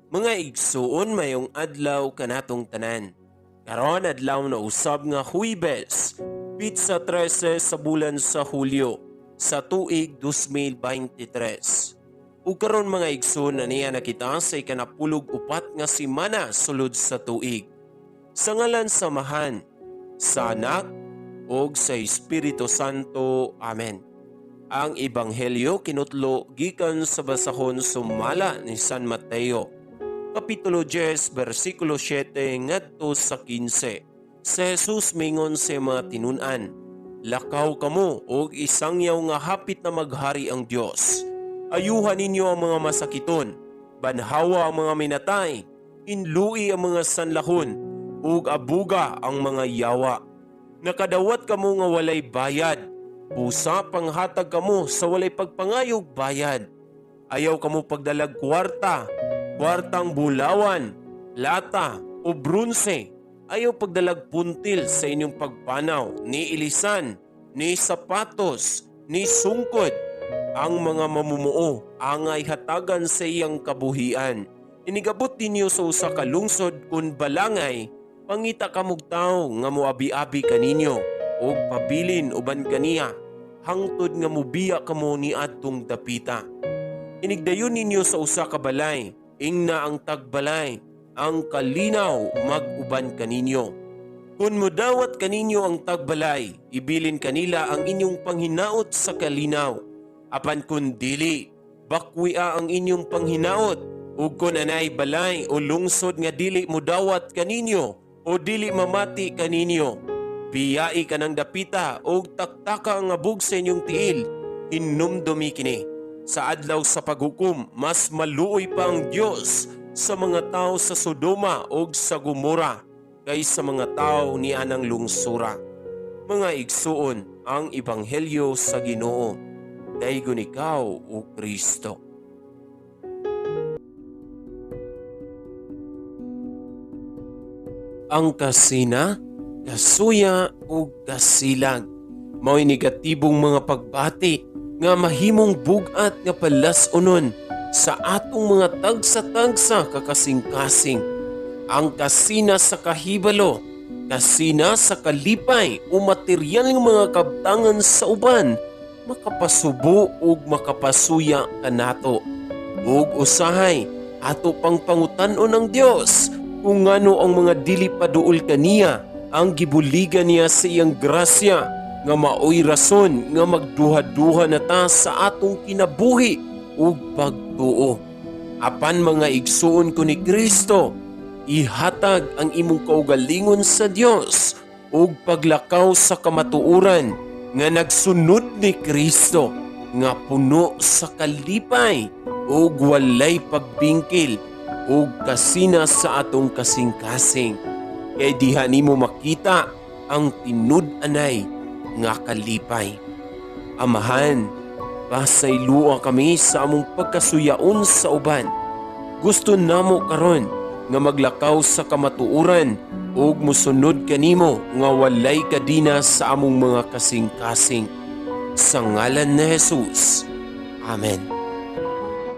Mga igsuon, mayong adlaw kanatong tanan. Karon adlaw na usab nga Huwebes, pitsa 13 sa bulan sa Hulyo sa tuig 2023. Ug karon, mga igsoon, ania na kita sa ikanapulog upat nga semana sulod sa tuig. Sa ngalan sa Amahan, sa Anak, ug sa Espiritu Santo. Amen. Ang Ebanghelyo kinutlo gikan sa basahon sumala ni San Mateo. Kapitulo 10, versikulo 7 ngadto sa 15. Si Jesus mingon sa mga tinun-an, "Lakaw kamo og isangyaw nga hapit na maghari ang Dios. Ayuhan ninyo ang mga masakiton, banhawa ang mga minatay, hinlui ang mga sanlahon, ug abuga ang mga yawa. Nakadawat kamo nga walay bayad, busa panghatag kamo sa walay pagpangayog bayad. Ayaw kamo pagdalag kwarta, kwartang bulawan, plata o bronse. Ayaw pagdalag puntil sa inyong pagpanaw, ni ilisan, ni sapatos, ni sungkod. Ang mga mamumuo angay hatagan sa iyang kabuhian. Inigabot ninyo sa usa ka lungsod, kun balangay, pangita kamog tawo nga moabi-abi kaninyo ug pabilin uban kaniya hangtod nga mobiya kamo ni adtong dapita. Inigdayon ninyo sa usa ka balay, ingna ang tagbalay, 'Ang kalinaw mag-uban kaninyo.' Kung mudawat kaninyo ang tagbalay, ibilin kanila ang inyong panghinaot sa kalinaw. Apan kung dili, bakwia ang inyong panghinaot. Ug kung anay balay o lungsod nga dili mudawat kaninyo o dili mamati kaninyo, biyai kanang dapita ug taktaka ang abog sa inyong tiil. Hinumdumi kini. Sa adlaw sa paghukom, mas maluoy pa ang Dios sa mga tao sa Sodoma ug sa Gomora kaysa mga tao ni anang lungsura." Mga igsuon, ang ebanghelyo sa Ginoo. Daygon ikaw, o Kristo. Ang kasina, kasuya ug kasilag mao'y negatibong mga pagbati nga mahimong bug-at nga palas-unon sa atong mga tagsa-tagsa kakasing-kasing. Ang kasina sa kahibalo, kasina sa kalipay o material nga mga kabtangan sa uban, makapasubo ug makapasuya kanato. Ug usahay, ato pang pangutan-on ang Dios kung ngano ang mga dili paduol kaniya ang gibuligan niya sa iyang grasya, nga maoy rason nga magduha-duha na ta sa atong kinabuhi ug pagtuo. Apan mga igsuon ko ni Kristo, ihatag ang imong kaugalingon sa Dios ug paglakaw sa kamatuoran nga nagsunod ni Kristo, nga puno sa kalipay ug walay pagbingkil ug kasina sa atong kasing-kasing. Kay diha nimo makita ang tinud-anay nga kalipay. Amahan, pasaylua kami sa among pagkasuyaon sa uban. Gusto namo karon nga maglakaw sa kamatuoran ug musunod kanimo nga walay kadina sa among mga kasing-kasing. Sa ngalan ni Jesus. Amen.